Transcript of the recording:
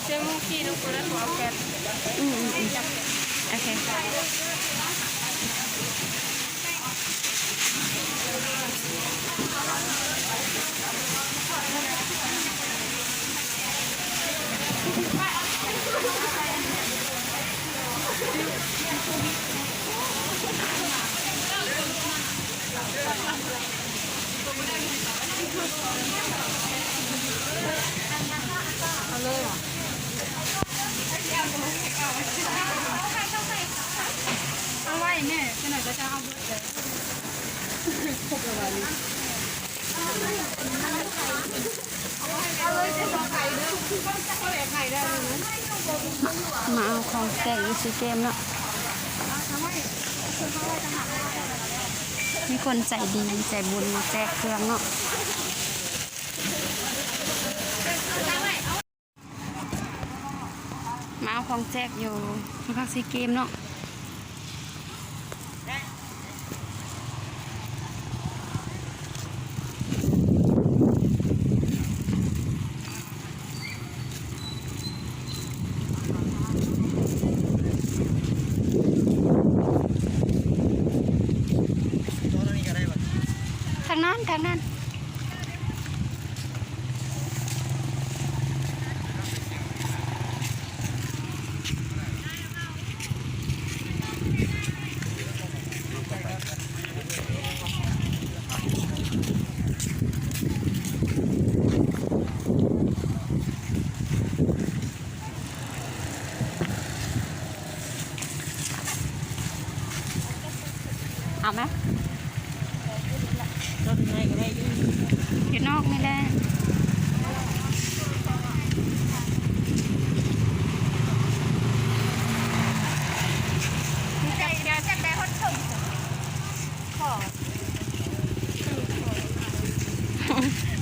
ເຈົ້າໝູ່ກີ້ນ້ອງໂກໄດ້ບໍ່ເອົາແຊບ. ອືມໆໆ ໂອເຄ. ເອົາເລີຍຫວາ? ເອົາໄວ້ແມ່ ຈັກໜ້ອຍກໍຈະເອົາເບິດເລີຍ. ມາ ມາເອົາຂອງແຈກຢູ່ຊີເກມເນາະ. ມີຄົນໃຈດີໃຈບຸນມາແຈກເຄື່ອງເນາະ. ມາເອົາຂອງແຈກຢູ່ທີ່ພັກຊີເກມເນາະ. ທາງນັ້ນ ທາງນັ້ນ. ເອົາໄໝ? ຢູ່ນອກນີ້ແຫຼະ. ໄກ່ແລ້ວຈັກໄດ້ຮອດເຖິງ ຂໍ ຂໍ.